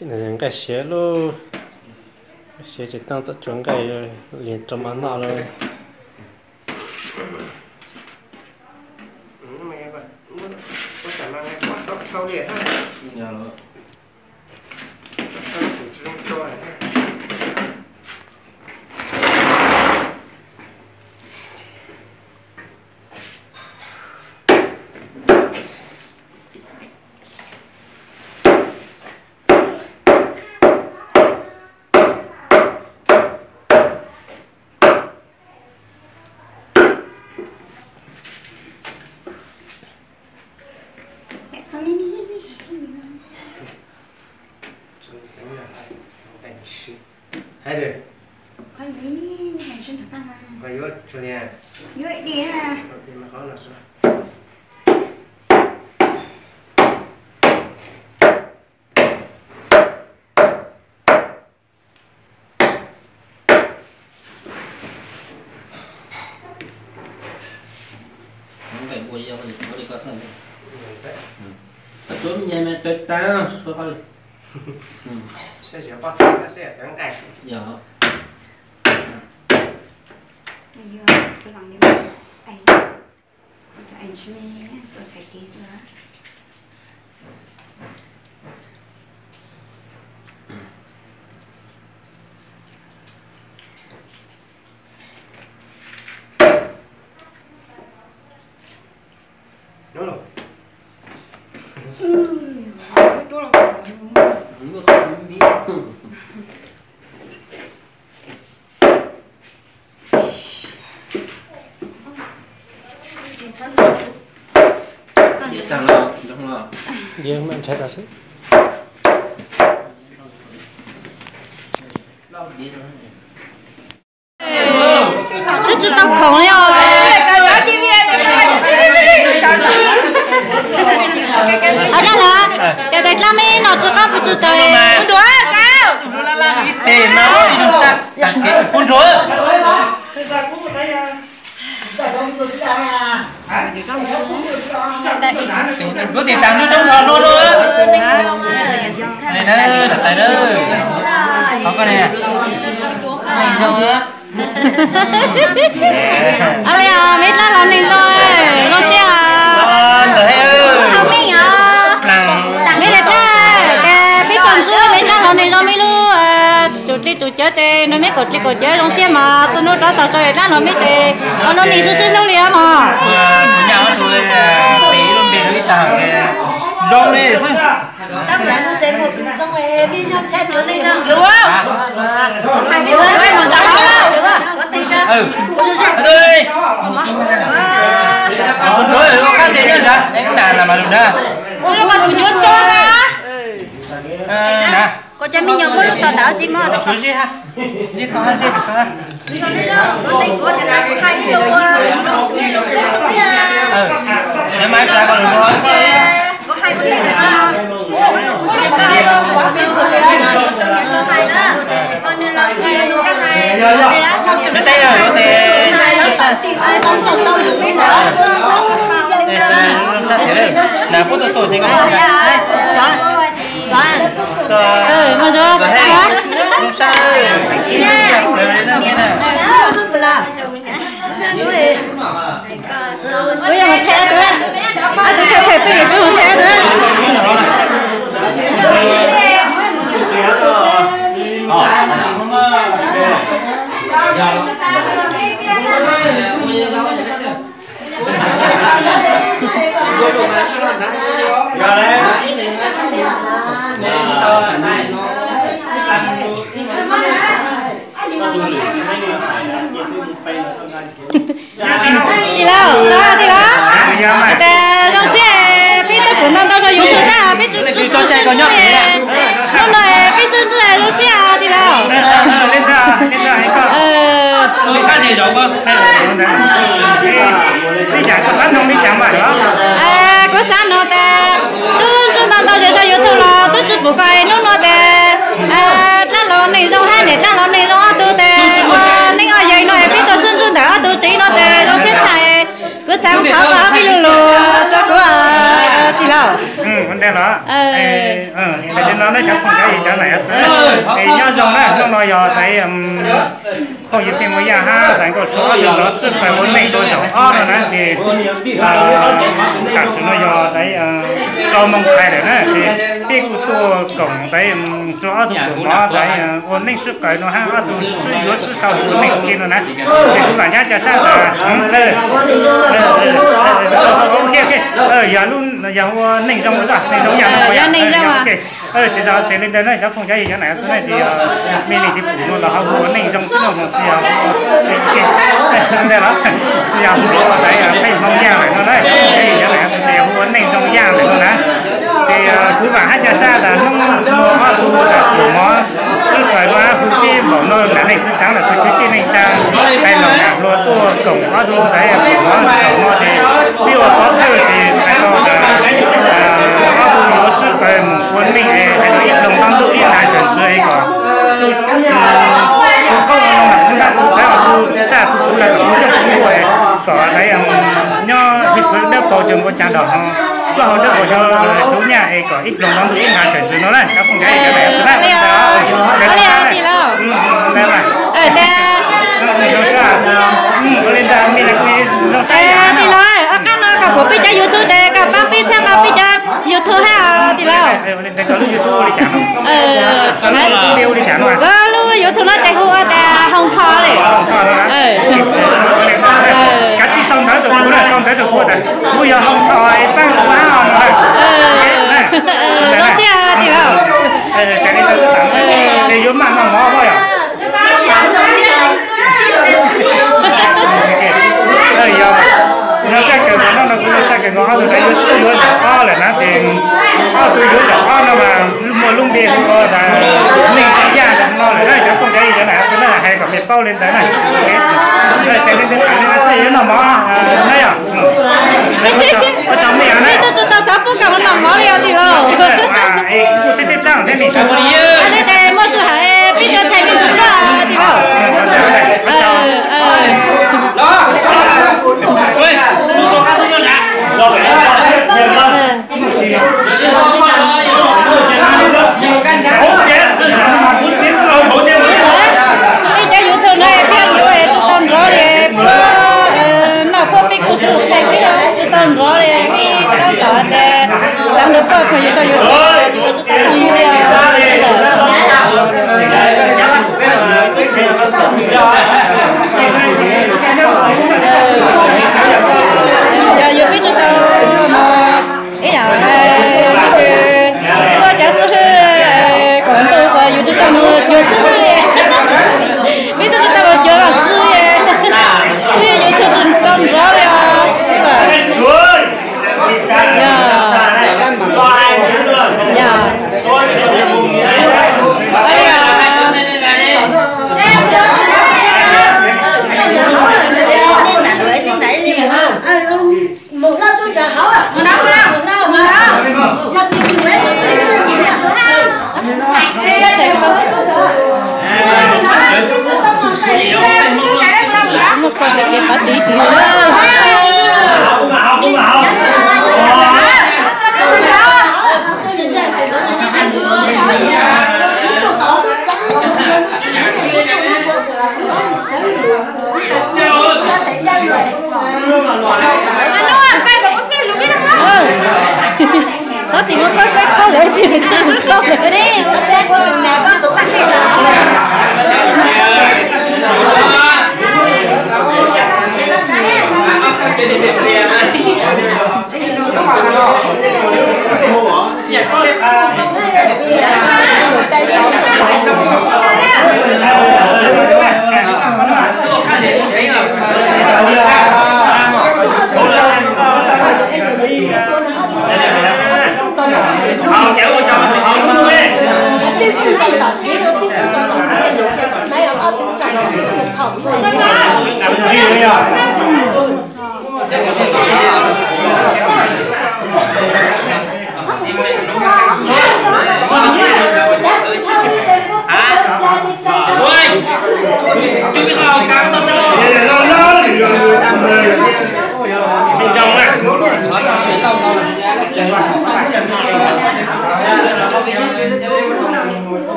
Nqaij siav lub, siav tsis tau, tsuas nqaij li rau mov noj lawm. Yeej meem ntshai tas xwb. Twb tsis tau khoom li os. Hauv dab laug, tes tes dlab me no tsis qab pes tsawg tau. Tes no ib zoo sab, kuv ntsuag. Kuv tis tas ntsuj coob nrho hlua dua. Tais na, qhov koj ne. Li os, me dab laug neeg zoo, zoo siab. Ntawm he, me tes dlab, ces peb txog ntsib me dab laug neeg zoo me lub tsum dli tsum cawv ces nrog me kaum dli kaum cawv zoo siab mas txog hnub rov tau so dab laug me ces ua lub neej sib sib hlub li os mog. Zoo li xwb. Tus nyuam tsov na. Koj cov me nyuam muab lub tau ntawd tsis muab. Mas zoo, kuv yog mas theb tus, ob tug theb phem peb yog kuv mas theb tus. Tij laug, tij laug, tes zoo siab peb twb pum ntau ntau zog yus tug na, peb tsuas tsuas siab li. Hnub no peb sib ntsib zoo siab tij laug. Kuv xav nug tes, twb ntsib ntau ntau zog zog yus tug los twb tsis pum koj es hnub no tes dab laug neeg zoo hab niam dab laug neeg zoo ob tug tes ua neeb ua yaig no es peb tuaj sib ntsib ntawm ob tug tsev no tes zoo siab tshaj. Kuv xav thov koj ob peb lo lus rau Kuv, tij laug. Ua ntej los, li no nej cov phooj cov ywg cov niam cov txiv, es nyob zoo na, hnub no yog tais phooj ywg Pheej Muas Yaj hab tais Nkauj Sua ob tug rov sib pais ua neej rua zaum ob no na ces tam sim no yog tais rau moos hais lawm na ces peb kuj tuaj koom tais rua ob tug pum mov tais ua neej sib pais no hab ob tug sib yuav sib sau ua neej ua ke no na ces kuv vam thiab ca sab tas yog lub yog ua neej zoo, neej zoo yam no. Tsis yog ces li ntawd na cov phooj cov ywg cov niam cov txiv na ces yog me neeg tiv pum no los ho hu ua neej zoo xwb no tsis yog ntawd los tsis yog hu ua tais Pheej Hmoo Yaj lawm no na, cov phooj cov ywg cov niam cov txiv ces hu ua neej zoo Yaj lawm no na. Ces kuv vam hab ca sab tas hnub no ob tug pum mov sib pais no hu peb npaum no nam neej txiv tsev los sis kwv tij neej tsa hais los nam hluas tuaj koom ob tug tais pum mov zaum no ces peb ua pov thawj ces hais tau tas ob tug yuav sib pais mus ua neej es hais tau ib ploog ntaub ntuj ib hnav kawm ntsis es kom tus qoob ua loo nam kuv nab kuv xaiv os, tus txaj tus txuv lawm kuv coj kuv nkuaj kom tais nyob hwj txwv dawb paug cov npua cas nrog no, plaub hau dawb paug cov txuv nyaj es kom ib ploog ntaub ntuj ib hnav kawm ntsis no na cov phooj cov ywg cov niam cov txiv na. Ua li tij laug. Ua li ntawd me li kuj zoo saib tij laug, ob qab no koj pum peb cov YouTube ces koj pab peb txhawb nqa peb cov YouTube hab tij laug. Koj lub YouTube no ces hu ua tas Hoo Tho li. Kav tsij sau ntawv rau kuv na, sau ntawv rau kuv tas kuv yog Hoo Tho es pab kuv hab no na. Zoo siab tij laug. Ces yuav maj noj mov os yog. Yog, zoo siab kawg nkaus no, kuv zoo siab kawg nkaus ob tug tais yuav sib yuav zaum ob lawm na ces ob tug yuav zaum ob no mas muaj lub npe hu ua tas neej zoo Yaj zaum no lawm na cov phooj cov ywg cov niam cov txiv na, hais kom mej paub li ntawd na. Ces li ntawd tas li no xwb yuav noj mov na yog. Ua tsaug mej na. Peb twb tsis tau xav pub koj mus noj mov li os tij laug. Kuv kuj teb teb plab thiab ne. Ua li ces muaj sij hawm peb rov thaij me ntsis txog tij laug. Peb cov YouTube no thiab yuav tsis tau nrov li, puab noj puab peb kuj sib thaij peb tsis tau nrov li, peb tab tom tias xav nrog phooj ywg sau YouTube. Yog yus peb tsis tau mus ib yam li ces tuaj cov xib hwb koom ntuj uas yus tsis tau mus cuag xib hwb li, peb twb tsis tau mus cuag los tsis li, peb yus tsis tau nrov li os. Yog, yog, ua li os. Mus loj tsuj tsawv hauv, mus loj, mus loj, mus loj, yog tsis mus, muaj koj ple kev pav tsev twg. Tab sis muab koj saib koj lawm tiag, tsis mus koj lawm.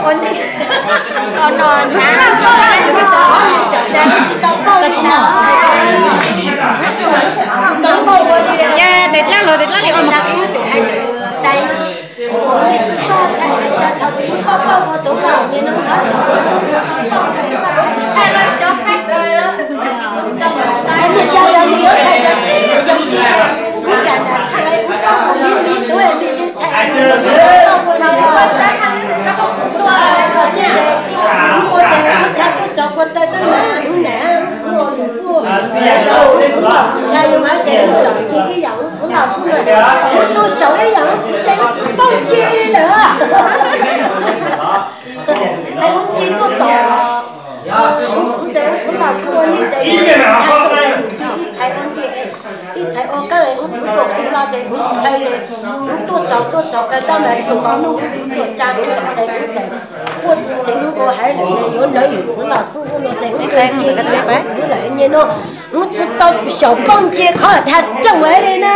Koj tsis noj. Tes dlaab los tes dlaab li. Ub txwv ces ub txwv los xwb ua nej ces ub txwv ces ub txhais ua nti, ib txhais ua qaab ub txwv tuaj khu lo ces ub txhais ces ub tuaj tsaus tuaj tsaus plaws tab mas txwv qos nuj ub txwv tuaj tsa ub txhais ces ub txhais puab tsis tseev ub ua haiv lawm ces yuav lawv yug txwv los xwb no ces ub txwv lawm nyem no ub tsis tau xyaum paub nce qhov dhau rooj li na.